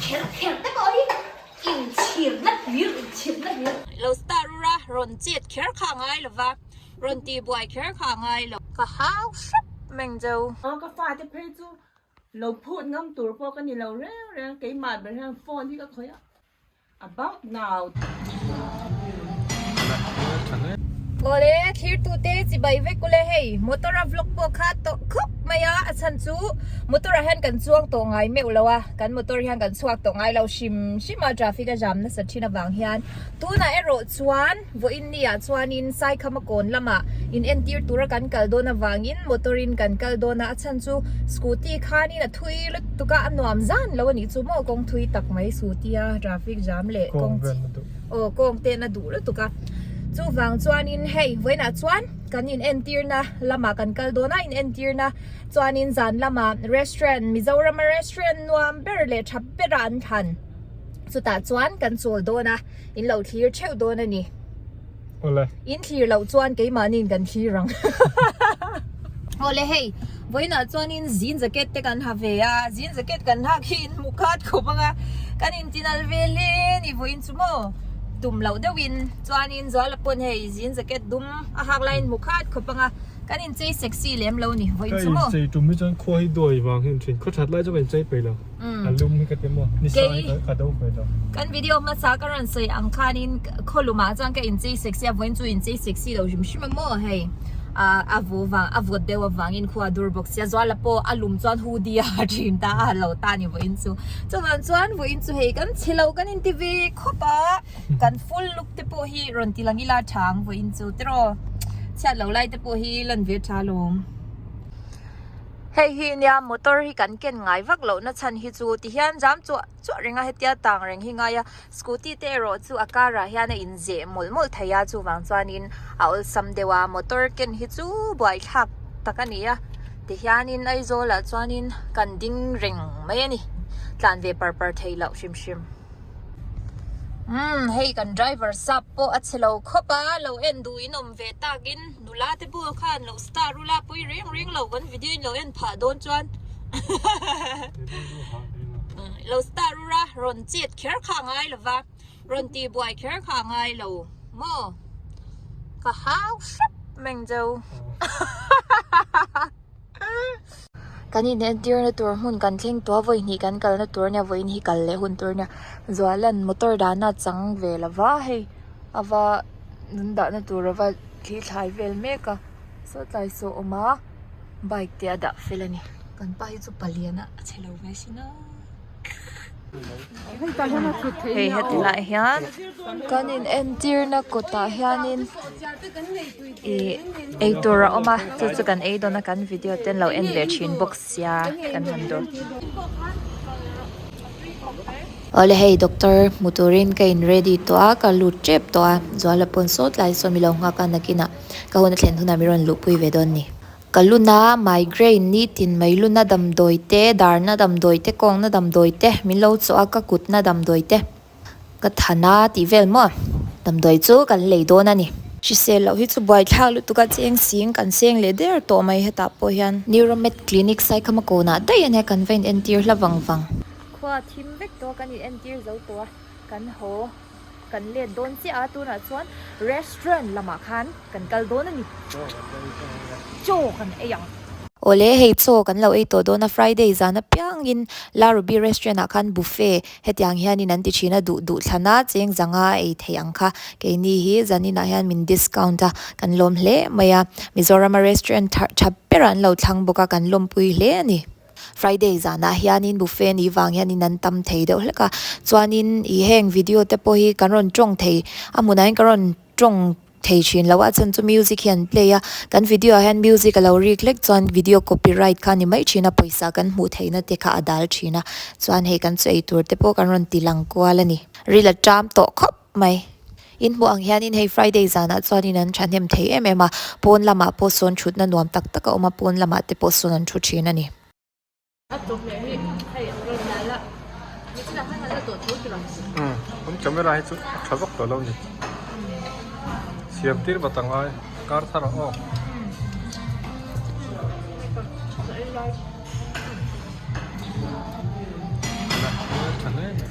kher kher te pawh hi inchhirna hlir inchhirna hlir. Lo star ura rawn chet kher kha a ngai lova, rawn tih buai kher kha a ngai lo. Ka hau hrep meng jo. Aw ka fate phei chu lo phut ngam tur pawh ka ni lo reng reng keimah ber hian phone hi ka khawih a. About now. Awle thirtute chibai vek ule hei motor a vlog pawh kha tawh khawp mai a a chhan chu motor ah hian kan chuang tawh ngai meuh lo a kan motor hian kan chhuak tawh ngai lo hrim hrim a traffic a jam nasa thin avang hian tunah erawh chuan vawiin ni ah chuanin Saikhama kawn lamah in entir tura kan kal dawn avangin motor in kan kal dawn a a chhan chu scooty khanin a thui lutuk a a nuam zan lo a nih chu maw kawng thui tak mai scooty a traffic jam leh kawng aw kawng ten a duh lutuk a chuvang chuanin hei vawiinah chuan kan in entirna lamah kan kal dawn a in entirna chuanin zan lamah restaurant Mizoram a restaurant nuam ber leh tha berah an thlan chutah chuan kan chawl dawn a in lo thlir theuh dawn a ni. Awle. In thlir loh chuan keimahniin kan thlir ang. Awle hei, vawiinah chuanin zin jacket te kan ha ve a, zin jacket kan hak hi in hmu khat khawp ang a, kan intinal ve hle a ni vawiin chu maw? Tum loh deuhin chuanin Zuala pawn hei zin jacket dum a hak laiin hmu khat khawp ang a, kan inchei sexy lem lo ni vawiin chu maw? Ka inchei tum hi chuan khua hi duai vang hian thin, khaw that lai chu ka inchei peih lo. A lum hi ka ti maw? Ni sa hi ka do peih lo. Kan video hmasa ka rawn sawi ang khanin khawlumah chuan ka inchei sexy a, vawiin chu inchei sexy lo hrim hrim a maw hei. A vu vang, a vawt deuh avangin khua a dur bawk sia, Zuala pawh a lum chuan hoodie a ha thin ta a, lo ta a ni vawiin chu. Chuvang chuan vawiin chu hei kan chhe lo kan inti ve khawp a, kan full look te pawh hi rawn ti lang ila tha ang vawiin chu tiraw. Chhiat lo lai te pawh hi lan ve tha alawm. Hei hi nia motor hi kan ken ngai vak loh na chhan hi chu ti hian jam chuah chuah reng a hetia tang reng hi ngai a scooty te erawh chu a car ah hian a inzeh mawlh mawlh thei a chuvang chuanin a awlsam deuh a motor ken hi chu buaithlak tak a ni a ti hianin Aizawl ah chuanin kan ding reng mai a ni tlan ve par par thei loh hrim hrim. Umm hei kan driver sap pawh a chhe lo khawp a lo en duh in awm ve takin. Nula te pawh khan lo star ula pui reng reng lo kan video in lo en phah dawn chuan lo star ula rawn chet kher kha ngai lova rawn tih buai kher kha ngai lo maw ka hau hrep meng jo kan in entir na tur hmun kan thleng tawh a vawi hnih kan kalna tur ania vawiin hi kal leh hun tur ania Zuala'n motor dahna a chang ve lova hei ava nun dahna tur ava thli thlai vel mek a saw tlai saw a awm a bike te a dah fel a ni kan pa hi chu palian a a chhe lo ve sin a. Hei heti lai hian kan in entirna kawtah hianin ih eitur a awm a chu chu kan ei dawn a kan video te an lo en ve thin bawk sia kan han dawr. Awle hei doctor hmu turin ka in ready tawh a ka lut tep tawh a Zuala pawn sawt lai saw mi lo nghak a nakinah ka hun a thlen hunah mi rawn luhpui ve dawn ni. Ka luna migraine nitin mai luna damdawi te, darna damdawi te, kawngna damdawi te, min lo chawh a ka kutna damdawi te, ka thana tih vel maw damdawi chu kan lei dawn a ni. Hrisel loh hi chu buaithlak lutuk a cheng sing kan seng leh der tawh mai hetah pawh hian. Neuromed Clinic Saikhama kawnah daih a nia kan va in entir hla vang vang. Khua thim vek tawh a kan in entir zo tawh a kan haw. Kan let dawn chiah a tunah chuan restaurant lamah khan kan kal dawn a ni. Chaw kan ei ang. Awle hei chaw kan lo ei tawh dawn a Friday zan apiangin La Ruby restaurant ah khan buffet hetiang hianin an ti thin a duh duh thlan a cheng zanga a ei theih ang kha keini hi zaninah hian min discount a kan lawm hle mai a Mizorama restaurant tha berah an lo thlang bawk a kan lawmpui hle a ni. Friday zanah hianin buffet ni vang hianin an tam thei deuh hlek a chuanin ih heng video te pawh hi kan rawn tawng thei a hmunah hian ka rawn tawng thei thin lo a chhan chu music hi an play a kan video ah hian music a lo rik hlek chuan video copyright kha a ni mai thin a pawisa kan hmuh theihna te kha a dal thin a chuan hei kan chu eitur te pawh kan rawn ti lang kual a ni ril a ṭam tawh khawp mai. In hmuh ang hianin hei Friday zanah chuanin an thahnem thei em em a, pawn lamah pawh sawn thutna nuam tak tak a awm a, pawn lamah te pawh sawn an thu thin a ni. Umm camera hi chu a tha vak tawh lo ni. Siam tir vat angai kar thar ah aw. nasa hle mai.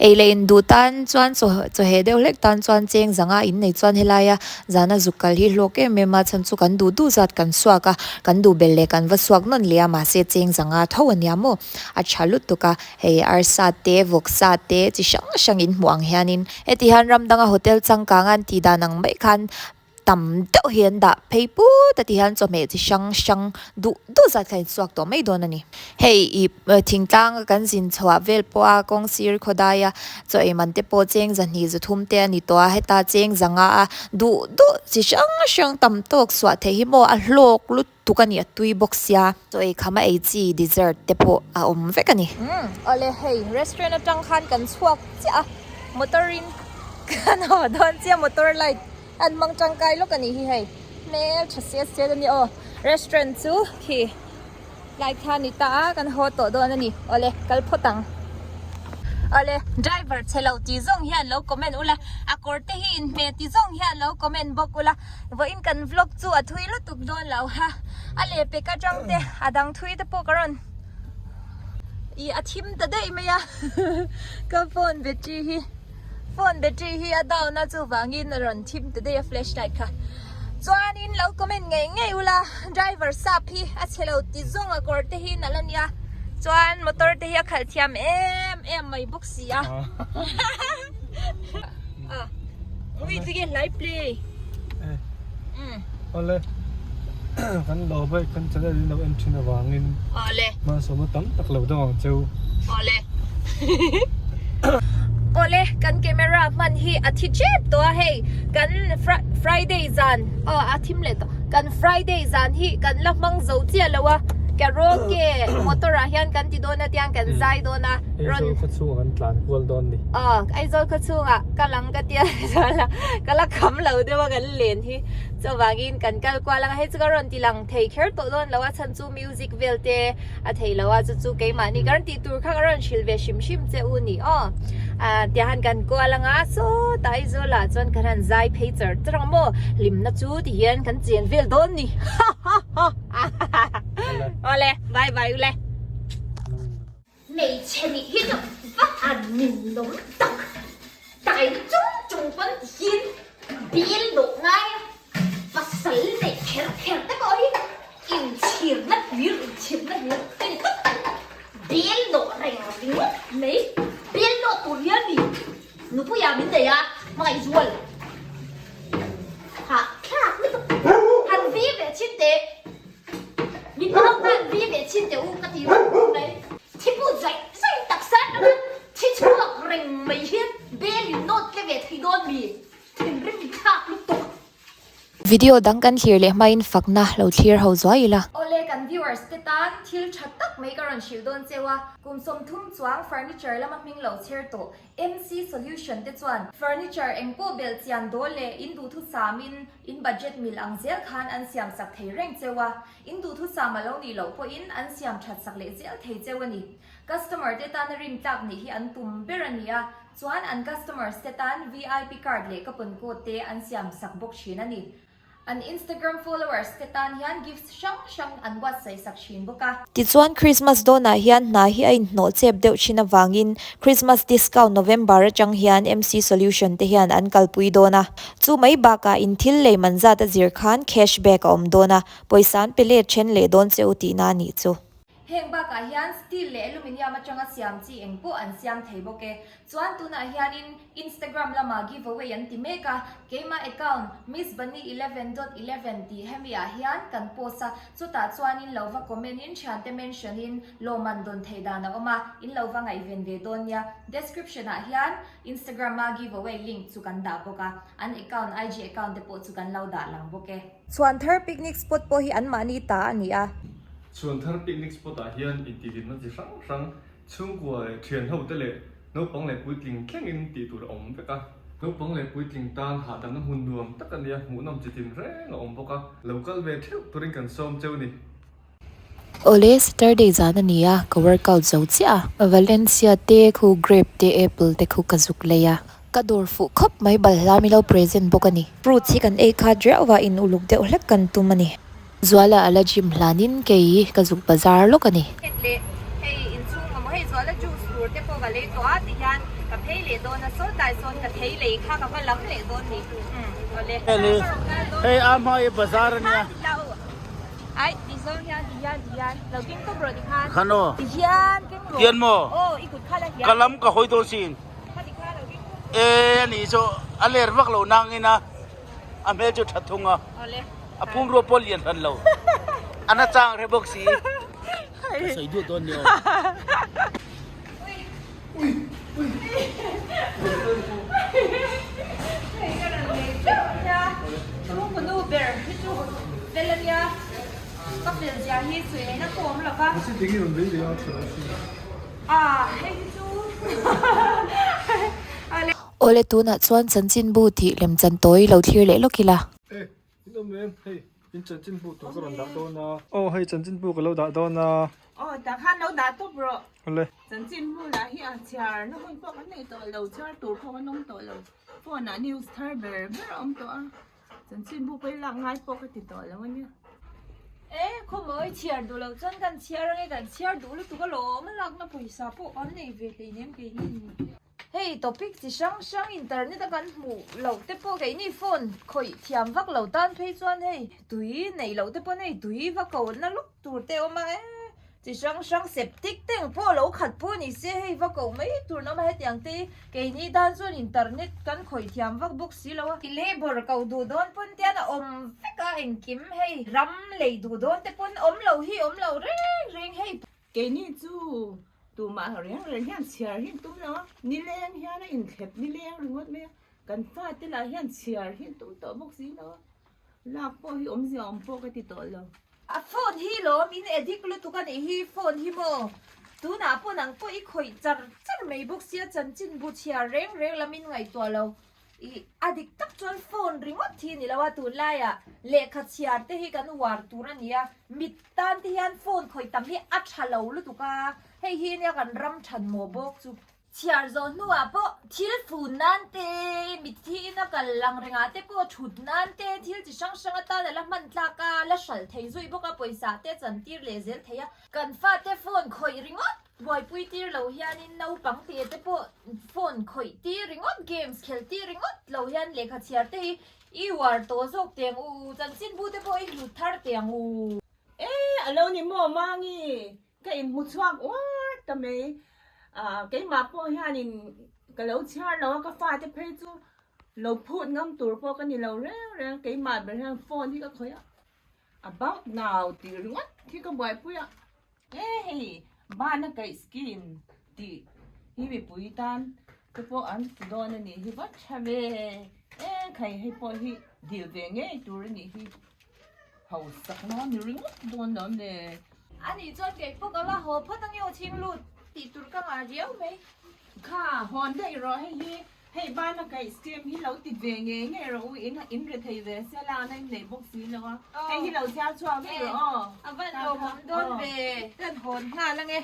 Ei leh in duh tan chuan chaw chawheh deuh hlek tan chuan cheng zanga in nei chuan helaia zana zuk kal hi hlawk em em a chhan chu kan duh duh zat kan suak a kan duh belh leh kan va suak nawn leh a mahse cheng zanga tho a nia maw a tha lutuk a hei arsa te vawksa te chi hrang hrang in hmuh ang hianin heti hian ram danga hotel changkang a an tih dan ang mai khan Tam deuh hi an dah phei put a ti hian chawhmeh chi hrang hrang duh duh zat kha insuak tawh mai dawn a ni. Hei ih thingtlang a kan zin chhuah vel pawh a kawng sir khawdai a chaw ei man te pawh cheng zahnih zathum te a ni tawh a heta cheng zanga a duh duh chi hrang hrang tam tawk suah theih hi maw a hlawk lutuk a ni a tui bawk sia. Chaw ei kham a ei chi dessert te pawh a awm vek a ni. Umm awle hei restaurant atang khan kan chhuak chiah a motor in kan haw dawn chiah motor light An hmang tangkai lawk a nih hi hei hmel tha set set a ni aw restaurant chu khi tlai kha ni ta a kan haw tawh dawn a ni awle kal phawt ang awle driver chhe lo tih zawng hian lo comment ula a kawr te hi inhmeh tih zawng hian lo comment bawk ula vawiin kan vlog chu a thui lutuk dawn lo ha a lehpek atang te a dang thui te pawh ka rawn ih a thim ta daih mai a ka phone battery hi. Phone battery hi a down a chuvangin a rawn thim ta daih a flashlight kha. Chuanin lo comment ngei ngei ula driver sap hi a chhe lo ti zawng a kawr te hi nalh a nia chuan motor te hi a khalh thiam em em mai bawk si a. Ui tige hlai play. Awle kan lo bike kan channel in lo en thin avangin Awle hmansuamna tam tak lo dawng ang cheu. Awle Awle kan camera hman hi a thi tep tawh a hei kan Friday zan aw a thim leh tawh kan Friday zan hi kan la hmang zo chiah lo a karaoke motor ah hian kan ti dawn a tiang kan zai dawn a rawn Aizawl khawchhungah kan tlan kual dawn ni. Aw Aizawl khawchhungah ka lang ka tia ka la kham lo deuh a kan len hi chuvangin kan kal kual anga hei chu ka rawn ti lang thei kher tawh dawn lo a chhan chu music vel te a thei lo a chu chu keimahni ka rawn tih tur kha ka rawn hrilh ve hrim hrim che u ni aw ah tiahan kan kual anga sawtah Aizawl ah chuan kan han zai phei char char ang maw hlimna chu ti hian kan chen vel dawn ni ha ha ha awle bye bye ule. Hmeichhe nih hi chu va han nin lo tak, taina chung chung pawn tihian bial dawh ngai a, pasal neih kher kher te pawh hi inchhirna hlir inchhirna hlir ka ni tlat a, bial dawh reng ringawt mai, bial dawh tur hian mi nupuia min nei a, hmangaihzual hahthlak lutuk han vi ve chhin teh. Min hau khan vi ve chhin teh u ka ti reng mai. Thi put zaih zaih taksa atanga thi chhuak reng mai hian bel in nawt tle ve thei dawn mi thinrim thlak lutuk. Video dang kan thlir leh hmain fakna lo thlir ho zuai ila. Awle kan viewers te tan thil tha tak mai ka rawn hrilh dawn cheu a, kum 30 chuang furniture lama hming lo chher tawh MC Solution te chuan furniture engpawh belh chian dawl leh in duhthusamin In budget mil ang zel khan an siam sak thei reng cheu a, in duhthusam a lo nih loh pawhin an siam that sak leh zel thei cheu a ni. Customer te tana rintlak nih hi an tum ber a ni a, chuan an customers te tan VIP card leh coupon code te an siam sak bawk thin a ni. An Instagram followers te tan hian gifts hrang hrang an buatsaih sak thin bawk a. Tichuan Christmas dawnah hian hna hi a inhnawh chep deuh thin avangin Christmas discount November atang hian MC Solution te hian an kalpui dawn a. Chu mai bakah in thil lei man zat a zir khan cash back a awm dawn a, pawisa an pe let then leh dawn che u tihna a nih chu. Heng bakah hian steel leh aluminium atanga siam chi eng pawh an siam thei bawk e. Chuan tunah hianin Instagram lamah giveaway an ti mek a, keimah account missbunny 11 dot 11 tih hemi ah hian kan post a, chutah chuanin lo va comment in thiante mention in lawmman dawn theih dan a awm a, in lo va ngaihven ve dawn nia. Description ah hian Instagram a giveaway link chu kan dah bawk a, an account IG account te pawh chu kan lo dah lang bawk e. Chhuanthar picnic spot pawh hi anmahni ta a ni a. Chhuanthar picnic spot ah hian intihhlimna chi hrang hrang Chhungkua leh thian ho te leh naupang leh puitling thlengin tih tur a awm vek a. Naupang leh puitling tan hahdamna hmun nuam tak a nia, hmuhnawm chi tin reng a awm bawk a. Lo kal ve theuh turin kan sawm cheu ni. Awle, Saturday zan a ni a, ka workout zo chiah a. Valencia te khu grape te apple te khu ka zuk lei a. Ka dawr fuh khawp mai balhla mi lo present bawk a ni. Fruits hi kan ei khat riauh a, in uluk deuh hlek kan tum a ni. Zuala a la gym hlanin kei ka zuk bazar lawk a ni. Leh hei inchhung mamawh. Hei Zuala juice tur te pawh ka lei tawh a tihian ka phei leh dawn a sawtlai sawn ka thei lei kha ka va lam leh dawn ni. Umm awle. Hei a hma hi bazar a nia. Ai ti zawng hian ti hian ti hian lo keng tawp rawh ti khan. Khan aw. Ti hian keng rawh. Tian maw? Aw i kut kha la hian. Ka lam ka hawi dawn sin. Kha ti kha lo keng tawp rawh. E ani chu a ler vak lo nangin a a hmel chu tha thung a. Awle. A pumrua pawh lian hran lo. A na chang hre bawk si. Ka sawi duh dawn ni aw. Ui ui. Hei ka rawn nei teuh a nia. Chhungkaw nu ber hi chu fel a nia. Ka fel zia hi sawi ngaihna pawh awm lo va. Mahse tinge rawn vei ve a tha lo si. Ah hei hi chu ale. Awle tunah chuan chanchinbu tih lemchan tawi lo thlir leh lawk ila. E in awm em hei in chanchinbu tur ka rawn dah dawn a. Aw hei chanchinbu ka lo dah dawn a. Aw tah khan lo dah tawp rawh. Awle. Chanchinbu lah hi a chhiar na hun pawh kan nei tawh lo chhiar tur pawh kan awm tawh lo. Phone ah news thar ber ber a awm tawh a. Chanchinbu pawh i lak ngai pawh ka ti tawh lo a nia. E khawmawi chhiar duh loh chuan kan chhiar ange kan chhiar duh lutuk alawm a lakna pawisa pawh kan nei ve hleinem keini. Hei topic chi hrang hrang internet a kan hmuh loh te pawh keini phone khawih thiam vak lo tan phei chuan hei tui neih loh te pawn hei tui va ko na luk tur te a awm a e chi hrang hrang septic tank pawh lo khat pawh ni se hei va koh mai tur an awm a hetiang te hi keini tan chuan internet kan khawih thiam vak bawk si lo a. Labour koh duh dawn pawn te hian a awm vek a engkim hei ram lei duh dawn te pawn awm lo hi awm lo reng reng hei. Keini chu tumah reng reng hian chhiar hi an tum lo a, nileng hian a inthlep nileng ringawt mai a, kan fate lah hian chhiar hi an tum tawh bawk si lo a, lak pawh hi awmzia awm pawh ka ti tawh lo. A phone hi lawm in addict lutuk a nih hi phone hi maw tunah pawh nang pawh i khawih char char mai bawk sia chanchinbu chhiar reng reng lam in ngaihtuah lo Ih, a dik tak chuan phone ringawt hi a ni lo a, tunlaiah lehkha chhiar te hi kan uar tur a ni a, mit tan te hian phone khawih tam hi a tha lo lutuk a, hei hi nia kan ram than maw bawk chu. Chhiar zawh hnuah pawh thil fun nan te, mitthi ina kal lang rengah te pawh thut nan te, thil chi hrang hrang atan a la hman tlak a, la hralh thei zui bawk a, pawisa te chantir leh zel thei a, kan fate phone khawih ringawt Buaipui tir lo hianin naupang te te pawh phone khawih tir ringawt, games khelh tir ringawt lo hian lehkha chhiar te hi i uar tawh zawk teh ang u, chanchinbu te pawh i hlut thar teh ang u. E, a lo ni maw Mangi, ka inhmu chhuak uar ta mai. Ah, keimah pawh hianin ka lo chhiar lo a, ka fate phei chu lo phut ngam tur pawh ka ni lo reng reng, keimah ber hian phone hi ka khawih a. About now tih ringawt hi ka buaipui a, e hei bana kaih scheme tih hi mipui tan te pawh an ti dawn a nih hi va tha ve e khai hei pawh hi dil ve ngei tur a nih hi hausak na ni ringawt dawn lo le. Ani chuan kei pawh ka va haw phawt ange aw thing lut tih tur ka ngah riau mai. Kha hawn daih rawh hei hi Hei bana kaih scheme hi lo ti ve ngei ngei rawh u in in ri thei ve sia lana in nei bawk si lo a hei hi lo chhiar chhuak vek rawh aw. A van lawmawm dawn ve kan hawn nghal ange.